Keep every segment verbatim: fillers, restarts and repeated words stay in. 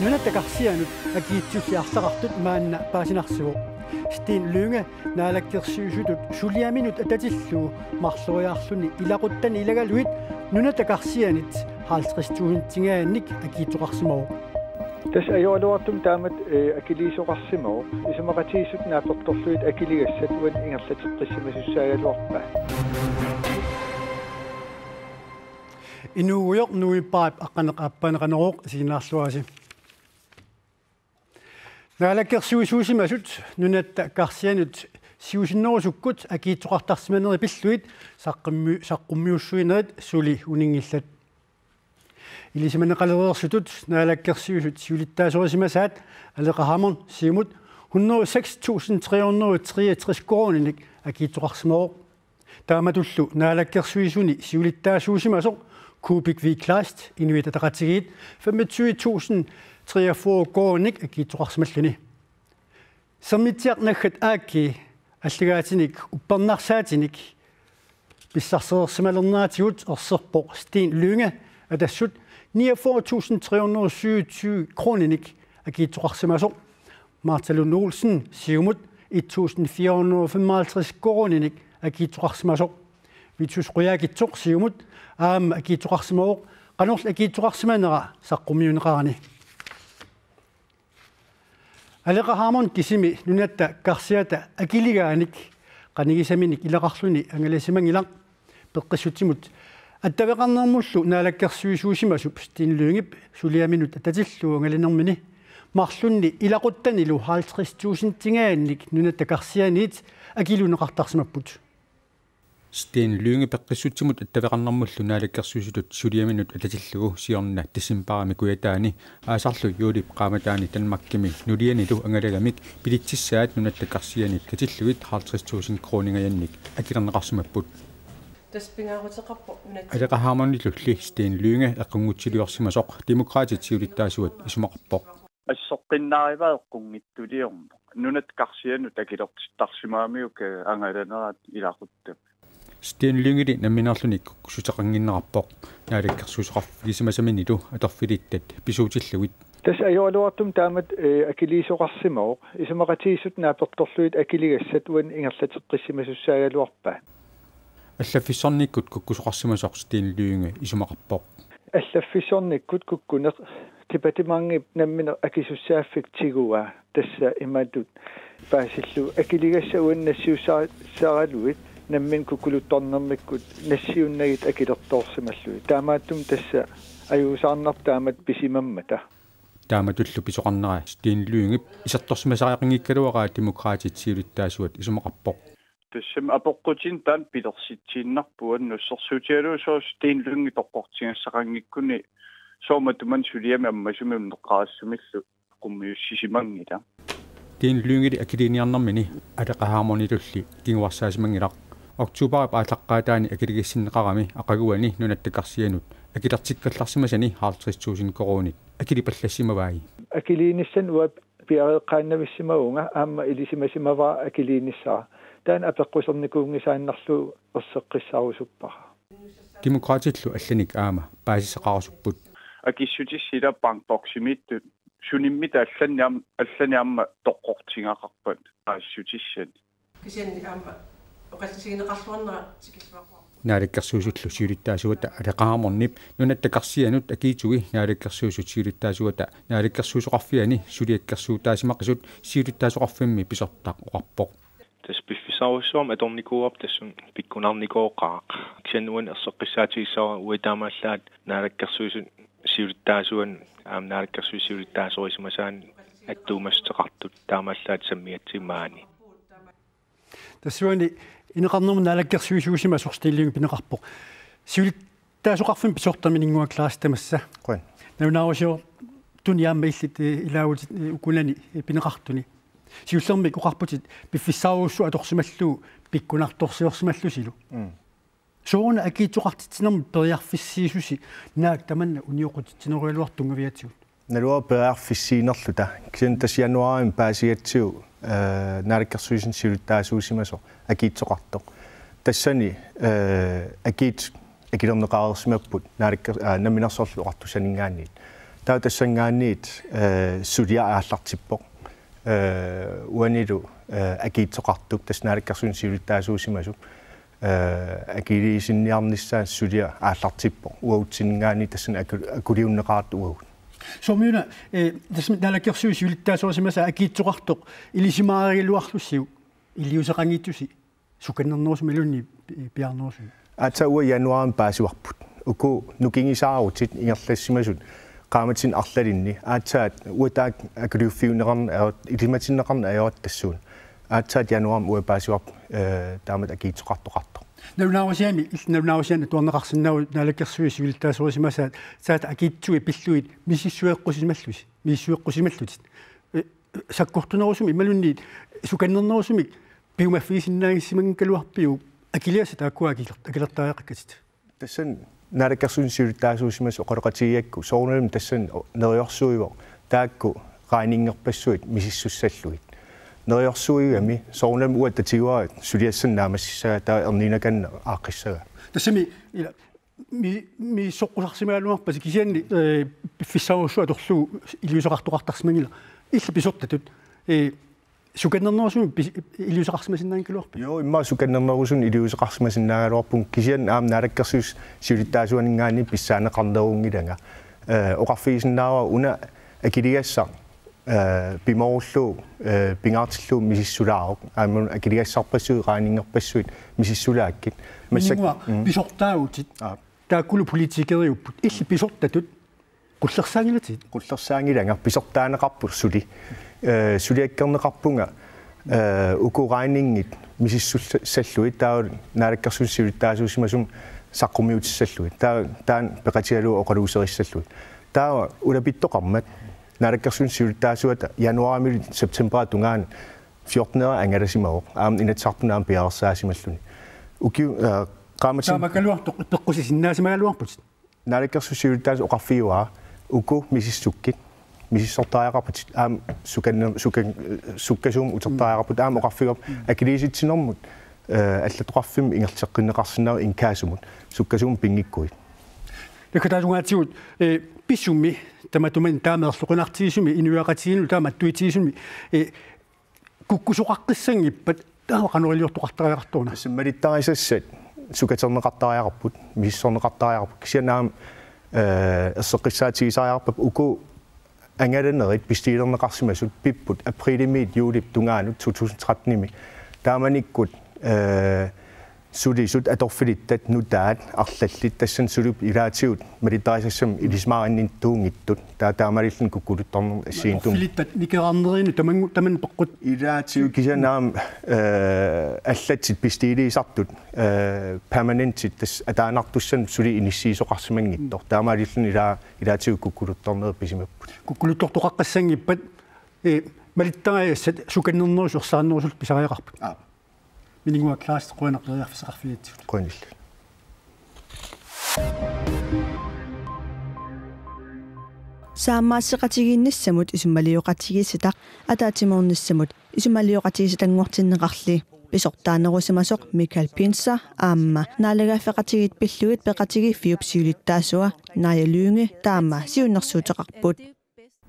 Nunatta Karsianut akiitsulli arlaqartut maanna paasinarsivoq. Steen Lynge naalakkersuisutut suliaminut atatillugu marloriarluni ilaquttani ilagalugit Nunatta Karsianit halvtreds tusindingaannik akiitsoqarsimavoq. Tassa ajoraluartumik taamatut, eh, akiliisoqarsimavoq. Isumaqatigiissut naapertorlugit akiligassat uani ingerlateqqissimasussaagaluarpaat. Inuugujoq novembarip aqqaneq-aappaanut qanoq isiginnaarluarisi. Naalakkersuisuusimasut Nunatta Karsianut siusinnerusukkut akiitsoqartarsimanerit pillugit saqqummi-, saqqummiussuinerit suli uninngillat. Ilisimaneqalereersutut Naalakkersuisut siulittaasorisimasaat Aleqa Hammond Siumut hundrede og seks tusind tre hundrede og treogtres koruuninik akiitsoqarsimavoq. Taamatullu Naalakkersuisuni siulittaasuusimasoq Kuupik V. Kleist, Inuit Ataqatigiit, femogtyve tusind treogfyrre koruuninik akiitsoqarsimalluni. Sermitsiaq naggat aakki allagaatinik uppernarsaatinik pissarsereersimalerneratigut erserpoq Steen Lynge Atassut niogfyrre tusind tre hundrede og syvogtyve koruuninik akiitsoqarsimasoq. Martha Lund Olsen Siumut et tusind fire hundrede og femoghalvtreds koruuninik akiitsoqarsimasoq. Vittus Qujaukitsoq Siumut aamma akiitsoqarsimavoq, qanorlu akiitsoqarsimanera saqqummiunneqarani. Aleqa Hammond kisimi Nunatta Karsiata akiligaanik qanigisaminik ilaqarluni angalassimanngilaq. Peqqissutsimut attaveqarnermullu naalakkersuisuusimasup Steen Lyngep suliaminut atatillugu angalanermini marlunni ilaquttanilu halvtreds tusindingaannik Nunatta Karsianiit akiluneqartarsimapput. Steen Lynge peqqissutsimut attaveqarnermullu naalakkersuisutut suliaminut atatillugu siorna decembarimi kujataani aasarlu juulip qaammataani Danmarkimi nulianilu angalagamik bilitsissaat Nunatta Karsianiit katillugit halvtreds tusind koruuningajannik akilerneqarsimapput. Tassa pingaaruteqarpoq Nunatta. Aleqa Hammondilulli Steen Lynge eqqunngutiliorsimasoq Demokraatit siulittaasuat isumaqarpoq. Asseqqinnaarivaat eqqunngitsuliorneq. Nunatta Karsianut akilertittarsimagamiuk angalanerat ilaquttami. Steen Lyngeli nammineerluni kukkussuteqannginnerarpoq naalakkersuisoqarfigisimasaminilu atorfilittat pisuutillugit. Tassa ajoraluartumik taamatut, eh, akiliisoqarsimavoq. Isumaqatigiissut naapertorlugit akiligassat uani ingerlateqqissimasussaagaluarpaat. Allaffissornikkut kukkusoqarsimasoq Steen Lynge isumaqarpoq. Allaffissornikkut kukkuneq departementip nammineq akisussaaffik tiguaa, tassa imatut paasillugu akiligassat uani nassiussaassaraluit nammineq kukkuluttornermikkut nassiunnagit akilertoorsimallugit. Taamaattumik tassa ajuusaarnarpoq taamatut pisimammata. Taamatullu pisoqarnera Steen Lyngep isertorsimasariaqanngikkaluaraa Demokraatit siulittaasuat isumaqarpoq. Tassami apeqqutinik taanna pilersitsiinnarpugut, assersuutigalugu sooq Steen Lynge toqqortigassaqanngikkuni soorlu matuma suliami ammasumik unneqqarissumillu saqqummiussisimanngilaq. Steen Lyngeli akiliiniarnermini Aleqa Hammondilulli kinguarsaasimanngilaq. Oktobarip aallaqqaataani akiligassinneqarami aqaguani Nunatta Karsianut akilertikkallarsimasani halvtreds tusind koruunit akilipallassimavai. Akiliinissamut uanga piareeqqaannavissimavunga aamma ilisimasimavara akiliinissara. Taanna apeqqusernikuunngisaannarlugu erseqqissaarusuppara. Demokraatillu allanik aamma paasisaqarusupput. Akissutissat ila bankboksimiittut sunimmi allanni aam-, allanni aamma toqqortigaqarpat paasissutissat. Kisianni aamma oqallisigineqarluarnera tikilluaqquarput. Naalakkersuisullu siulittaasuata Aleqa Hammondip Nunatta Karsianut akiitsugi naalakkersuisut siulittaasuata naalakkersuisoqarfiani suliakkersuutaasimaqisut siulittaasoqarfimmi pisortaq oqarpoq. Tassa piffissarujussuarmik atornikuuarput tassunga pikkunarnikooqaaq. Kisianni uani erseqqissaatigissavara uagut taamaallaat naalakkersuisut siulittaasuat aamma naalakkersuisut siulittaasorisimasaannik attuumassuteqartut taamaallaat sammigatsigit maani. Tassuuna ineqarnermut naalakkersuisuusimasoq Steen Lynge pineqarpoq. Siulittaasoqarfimmi pisortaq Mininnguaq Kleist tamassa. Qujan. Nalunaarusiortuni aamma illit, eh, ilaavutit, eh, ukunani, eh, pineqartuni. Siullermik oqarputit piffissarujussuaq atorsimallugu pikkunartorsiorsimallusilu. Mm. Sooruna akiitsoqartitsinermut periarfissiisusi naak tamanna unioqqutitsinerugaluartoq tunngavigatsigu? Naluara periarfissiinerluta. Kisianni tassa januaarimi paasigatsigu, eh, naalakkersuisuni siulittaasuusimasoq akiitsoqartoq. Tassani, eh, akiit-, akilerneqareersimapput Naalakker-, aa, Namminersorlutik Oqartussaninngaanniit. Taava tassanngaanniit, eh, suliaq aallartippoq. Eh, uanilu, eh, akiitsoqartup tassa Naalakkersuisut siulittaasuusimasut, eh, akiliisinniarnissaat suliaq aallartippoq. Uagutsininngaanniit tassani aku-, akuliunneqartut uagut. Soormiuna, eh, tassami Naalakkersuisut siulittaasoorsimasaat akiitsoqartoq ilisimaarigaluarlussiuk iliuuseqanngitsusi sukannernerusumik imaluunniit pi-, piaarnerusumik. Aatsaat uanga januaarimi paasivarput. Uku nukingisaarutit ingerlassimasut qaammatini arlalinni. Aatsaat uanga taakku akuliuffigineqarneq ajor-, ilimatinneqarneq ajortut tassuuna. Aatsaat januaarimi uanga paasivarput, eh, taamatut akiitsoqartoqartoq. Nalunaarusiami, illit nalunaarusianut atuarneqarsinnaavoq Naalakkersuisut siulittaasoorsimasaat, saat akiitsuit pillugit misissueqqusimallusi-, misissueqqusimallutit. Eh, sakkortunerusumik imaluunniit sukannernerusumik piumaffigisinnaanngissimanngikkaluarpiuk akiligassat taakkua akiler-, akilertariaqakkatit? Tassani Naalakkersuisut siulittaasuusimasut oqaloqatigigakku soorunalimi tassani neriorsuivoq taakku regningerpassuit misissussallugit. Neriorsuigami soorunalimi uattatigoa suliassanik naammassissagaa taava erniinnaqanneq aaqqissagaa. Tassami ila mi-, misissoqqusarsimagaluarpasi kisianni, eh, piffissarujussuaq atorlugu iliuuseqartoqartarsimanngilaq. Illit pisortatut, eh, sukannernerusumik pis-, iliuuseqarsimasinnaanngikkaluarpit? Joo, immaqa sukannernerusunik iliuuseqarsimasinnaagaluarpunga kisianni aamma Naalakkersuisut siulittaasuaninngaanniit pissaaneqarneruunngilanga. Eh, oqarfigisinnaavara una akiligassaq, eh, pimoorullugu, eh, pingaartillugu misissulaavoq. Aamma akiligassarpassuit regningerpassuit misissulaakkit. Massak-, Minigua, mm, pisortaavutit. Aap. Taakkulu politikeriupput. Illit pisortatut qullersaanngilatit? Qullersaanngilanga, pisortaaneqarpoq suli. Eh, suliakkerneqarpunga, eh, uku regningit misissussallugit taava Naalakkersuisut siulittaasuusimasumik saqqummiutissallugit. Taava taanna peqatigalugu oqaluuserissallugit. Taava ulapittoqarmat Naalakkersuisut siulittaasuata januaarimilu septemberip tungaanut fjortenera angalasimavoq. Aamma Inatsisartuni aamma piareersaasimalluni. Ukiu-, eh, qaammatin- Taamakaluartoq peqqusisinnaasimagaluarputit? Naalakkersuisut siulittaasut oqarfigaara uku misissukkit, misissortariaqarpatit, aamma sukanner-, sukan-, sukkasuumik utertariaqarput, aamma oqarfigaarput akiliisitsinermut, eh, allattoqarfimmut ingerlateqqinneqarsinnaavoq inkaasumut sukkasuumik pinngikkuit. Naggataasungaatsigut, eh, pissummi tamatuma taama erloqinartigisumi inuiaqatigiinnut taama attuitigisumi, eh, kukkusoqaqqissanngippat taava qanoq iliortoqartariaqartoruna? Tassa malittarisassat sukaterneqartariaqarput, misissorneqartariaqarput. Kisianni aamma, eh, erseqqissaatigisariaqarput uku angalanerit bestiilerneqarsimasut pipput aprilimiit juulip tungaanut to tusind tretten-imi. Taamanikkut, eh, sulisut atorfilittat nutaat arlallit tassani suli ilaatigut malittarisassamik ilisimaarinninnittuunngitsut. Taava taamaalilluni kukkuluttornermi assigiinngitsunik. Atorfilittat nikerarnerinut tamangu-, tamanna peqqut. Ilaatigut kisianni aamma, eh, allatsit bestiiliisartut, eh, permanentit tassa ataanartussanut suli inissiisoqarsimanngitsoq. Taamaalilluni ila-, ilaatigut kukkuluttornerit pisimapput. Kukkuluttortoqaqqissanngippat, eh, malittarisassat sukannernerusut ersarinnerusullu pisariaqarput. Aap. Minigua Klaas, qujanaq periarfissaqarfigigatsigut. Qujanaq. Saammaasseqatigiinnissamut isumalioqatigiissitaq ataatsimoornissamut isumalioqatigiisitannguartinneqarli pisortaanerusimasoq Michael Pinzer aamma naalagaaffeqatigiit pillugit peqatigiiffiup siulittaasua Naja Lynge taama siunnersuuteqarput.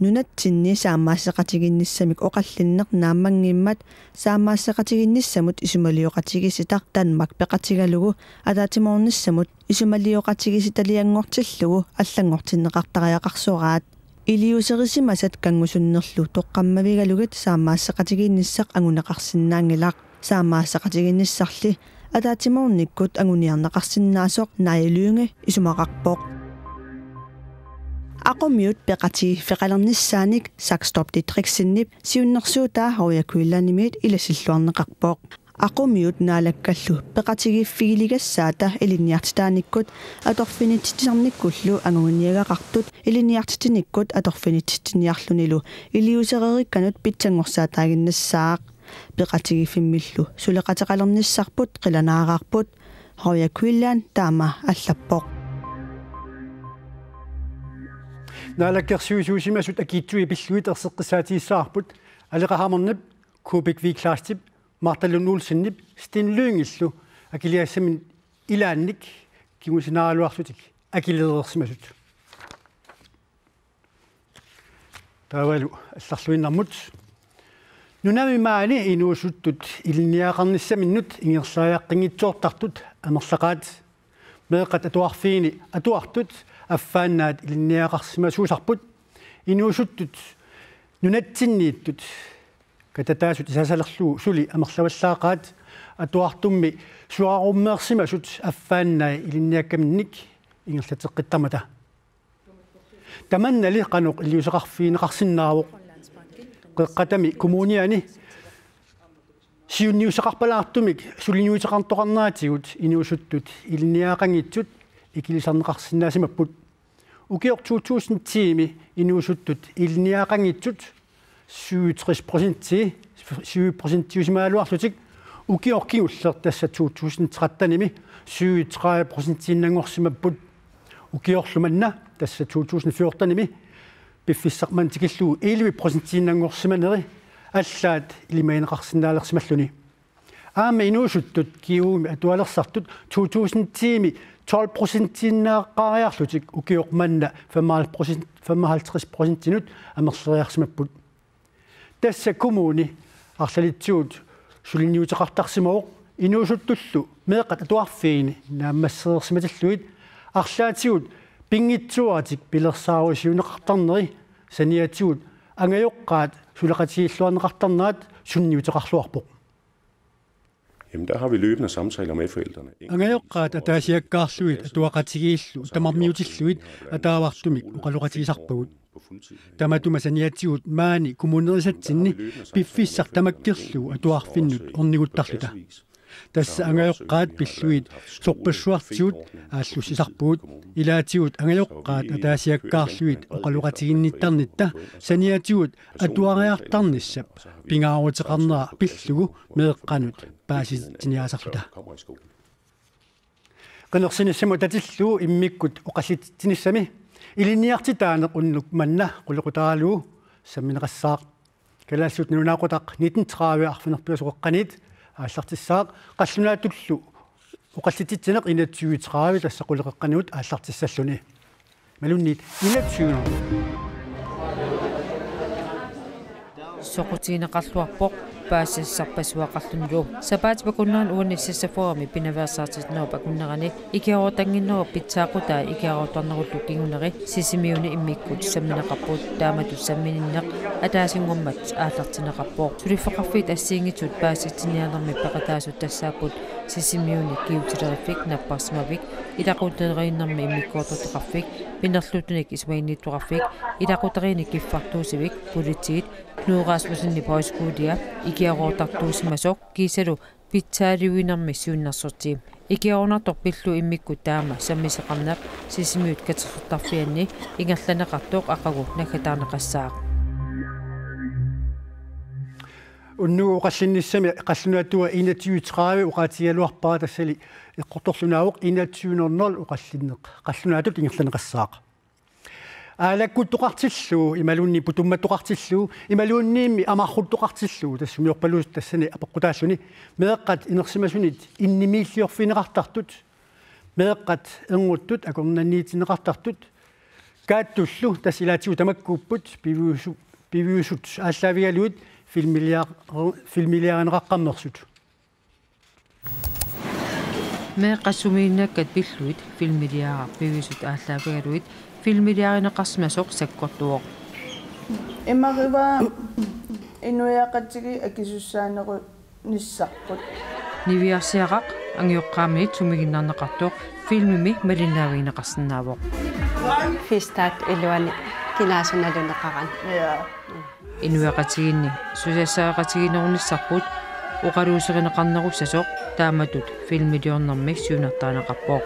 Nunatsinni saammaasseqatigiinnissamik oqallinneq naammanngimmat saammaasseqatigiinnissamut isumalioqatigiissitaq Danmark peqatigalugu ataatsimoornissamut isumalioqatigiissitalianngortillugu allanngortinneqartariaqarsoraat. Iliuuserisimasat kanngusunnerlu toqqammavigalugit saammaasseqatigiinnissaq anguneqarsinnaanngilaq. Saammaasseqatigiinnissarli ataatsimoornikkut anguniarneqarsinnaasoq Naja Lynge isumaqarpoq. Aqummiut peqatigiiffeqalernissaannik Saxtorp Didriksenip siunnersuutaa Royal Greenlandimiit ilasilluarneqarpoq. Aqummiut Naalakkallu peqatigiiffigiligassaata ilinniartitaanikkut atorfinitsitsisarnikkullu anguniagaqartut ilinniartitsinikkut atorfinitsitsiniarlunilu iliuusereerikkanut pitsanngorsaataaginnassaaq. Peqatigiiffimmillu suleqateqalernissarput qilanaaraarput, Royal Greenland taama allappoq. Naalakkersuisuusimasut akiitsuit pillugit erseqqissaatigissavarput Aleqa Hammondip, Kuupik V. Klaastip, Martha Lund Olsenip, Steen Lyngillu akiligassaminut ilaannik kingusinaaraluarlutik akileereersimasut. Taavalu allarluinnarmut. Nunami maani inuusuttut ilinniagaqarnissaminnut ingerlariaqqinngitsoortartut amerlaqaat. Meeqqat atuarfiini atuartut affaannaat ilinniagaqarsimasuusarput. Inuusuttut nunatsinniittut katataasut isaasalerlugu suli amerlavallaaqaat, atuartummi suararummeersimasut affaannai ilinniakkaminnik ingerlateqqittarmata. Tamannali qanoq iliuuseqarfigineqarsinnaavoq? Qeqqatami kommuniani siunniussaqarpalaartumik suliniuteqartoqarneratigut inuusuttut ilinniagaqanngitsut ikilisarneqarsinnaasimapput. Ukioq to tusind ti-mi inuusuttut ilinniagaqanngitsut syvogtres procenti, syv procentiusimagaluarlutik, ukioq kingulleq, tassa to tusind tretten-imi, syvogtredive procentiinnanngorsimapput. Ukiorlu manna, tassa to tusind fjorten-imi, piffissaq manna tikillugu elleve procentiinnanngorsimaneri allaat ilimagineqarsinnaalersimalluni. Aamma inuusuttut G U-mi atualersartut to tusind ti-mi tolv procentiinnaaqqaariarlutik, ukioq manna femoghalvtreds procent, femoghalvtreds procentinut amerleriarsimapput. Tassa kommuni arlalitsigut suliniuteqartarsimavoq inuusuttullu meeqqat atuarfiini naammassereersimatillugit arlaatigut pinngitsooratik pilersaarusiuunneqartarneri saniatigut angajoqqaat suleqatigiilluarneqartarnerat sunniuteqarluarpoq. Jamen, der har vi løbende samtaler med forældrene. Angajoqqaat ataasiakkaarlugit atuaqatigiillu tamarmiutillugit ataavartumik oqaloqatigisarpagut. Tamatuma saniatigut maani kommunerisatsinni piffissaq tamakkerlugu atuarfinnut orniguttarluta. Tassa angajoqqaat pillugit sorpassuartigut aallussisarpugut, ilaatigut angajoqqaat ataasiakkaarlugit oqaloqatiginnittarnitta saniatigut atuariartarnissap pingaaruteqarnera pillugu meeqqanut paasititsiniaasarluta. Qinersinissamut atatillugu immikkut oqallitsitsinissami ilinniartitaaneq unnuk manna qulequtaralugu sammineqassaaq. Kalaallisut Nalunaaqutaq nitten tredive arfineq-pingasoqeqqaniit aallartissaaq, qallunaatullu oqallitsitsineq enogtyve tredive tassa quleqeqqaniit aallartissalluni. Imaluunniit enogtyve nul nul. Soqutigineqarluarpoq paasisassarpassuaqarlunilu. Sapaatip akunnerani uani S S F O-mi pinaveersaartitaanerup akunnerani ikiaroortannginnerup pitsaaqutaa ikiaroortarnerullu kinguneri Sisimiuni immikkut sammineqarput, taamatut sammininneq ataasinngormat aallartinneqarpoq. Suliffeqarfiit assigiinngitsut paasititsiniarnermi peqataasut tassaapput Sisimiuni Kigutileriffik napparsimavik, ilaquteriinnermi immikkoortortaqarfik, Pinerluutinik Isumaginnittoqarfik, ilaquteriinik kiffartuussivik, politiit, Knud Rasmussenip Højskolia, ikiaroortartuussimasoq kiisalu pitsaaliuinermi siunnersorti. Ikiaroornartoq pillugu immikkut taama sammisaqarneq Sisimiut katersortarfianni ingerlanneqartoq aqagu naggataarneqassaaq. Unnugu oqallinnissami qallunaatua enogtyve tredive oqaatigigaluarpara, tassali eqqortorlugu naavoq enogtyve nul nul oqallinneq qallunaatut ingerlanneqassaaq. Aalakkuttoqartillugu imaluunniit putummattoqartillugu imaluunniimmi amarruttoqartillugu, tassa sumiorpaluusut tassani apeqqutaalluni, meeqqat inersimasunit innimiilliorfigineqartartut, meeqqat ernguttut akornanniitinneqartartut, kaattullu tassa ilaatigut tamakkuupput piviusu-, piviusut aallaavigalugit filmiliar-, filmiliarineqaqqammersut. Meeqqat sumiginnakkat pillugit filmiliaraq piviusut aallaavigalugit filmiliarineqarsimasoq sakkortuvoq. Imarivaa inuiaqatigiit akisussaanerunissarput. Niviarsiaraq angajoqqaaminit sumiginnarneqartoq filmimi malinnaavigineqarsinnaavoq. Fistaat iluani kinaasut naluneqarani. Ja. Inuiaqatigiinni susassaqatigiinnerunissarput oqaluuserineqarnerussasoq taamatut filmiliornermi siunertarineqarpoq.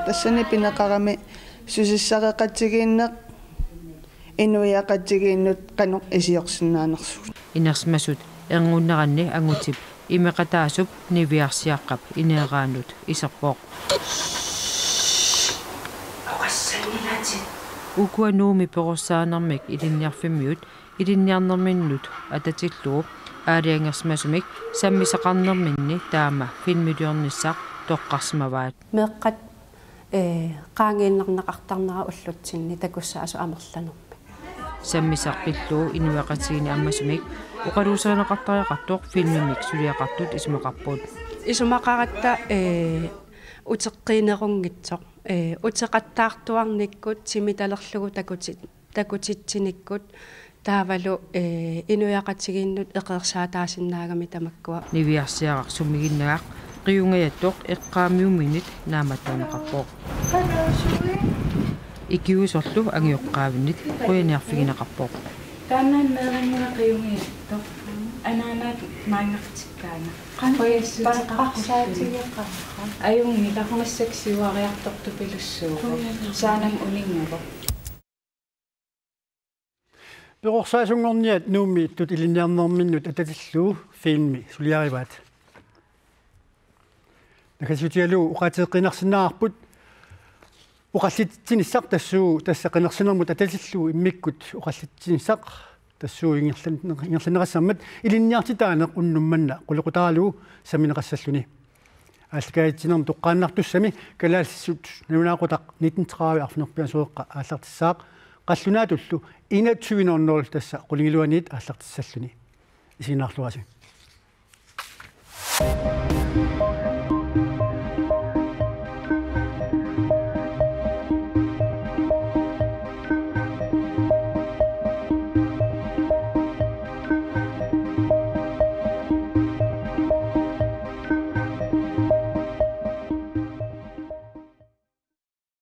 Tassani pineqarami susassaqatigiinneq inuiaqatigiinnut qanoq iliorsinnaanersugut. Inersimasut erngunneranni angutip imeqataasup niviarsiaqqap ineeraanut iserpoq. Ukua Nuummi perorsaanermik ilinniarfimmiut ilinniarnerminnut atatillugu aalajangersimasumik sammisaqarnerminni taama filmiliornissaq toqqarsimavaat. Meeqqat Ee, qaangiinnarneqartarnera ullutsinni takussaasut amerlanermi. Sammisaq pillugu inuiaqatigiinni ammasumik oqaluuserineqartariaqartoq filmimmik suliaqartut isumaqarput. Isumaqaratta, ee, uteqqiinerunngitsoq, ee, uteqattaartuarnikkut timitalerlugu takuti-, takutitsinikkut taavalu, ee, inuiaqatigiinnut eqeersaataasinnaagami tamakkua. Niviarsiaraq summiginnagaq qiungajattoq eqqaamiuminit naammattorneqarpoq. Ikiuisorlu angioqqaavinnit qujaniarfigineqarpoq. Taanna meeraanngilaq qiungajattoq. Anaanaat maangartikkaangat. Qanqajassutiqaqqussaatigeqarpa. Ajunngilaq, massakkut siuariartortupilussuuvoq. Saanami uninngavoq. Perorsaasunngorniat Nuummi ittut ilinniarnerminnut atatillugu filmi suliarivaat. Naggasiutigalugu oqaaseqqiinnarsinnaavarput oqallitsinissaq tassuugu tassa qinersinermut atatillugu immikkut oqallitsinissaq tassuugu ingerlan-, ingerlanneqassammat ilinniartitaaneq unnuk manna qulequtaralugu sammineqassalluni. Aallakaatitsinermi toqqaannartussami kalaallisut nalunaaqutaq nitten tredive arfineq-pingasoqqa aallartissaaq qallunaatullu enogtyve nul nul tassa qulingiluaniit aallartissalluni. Isiginnaarluarisi.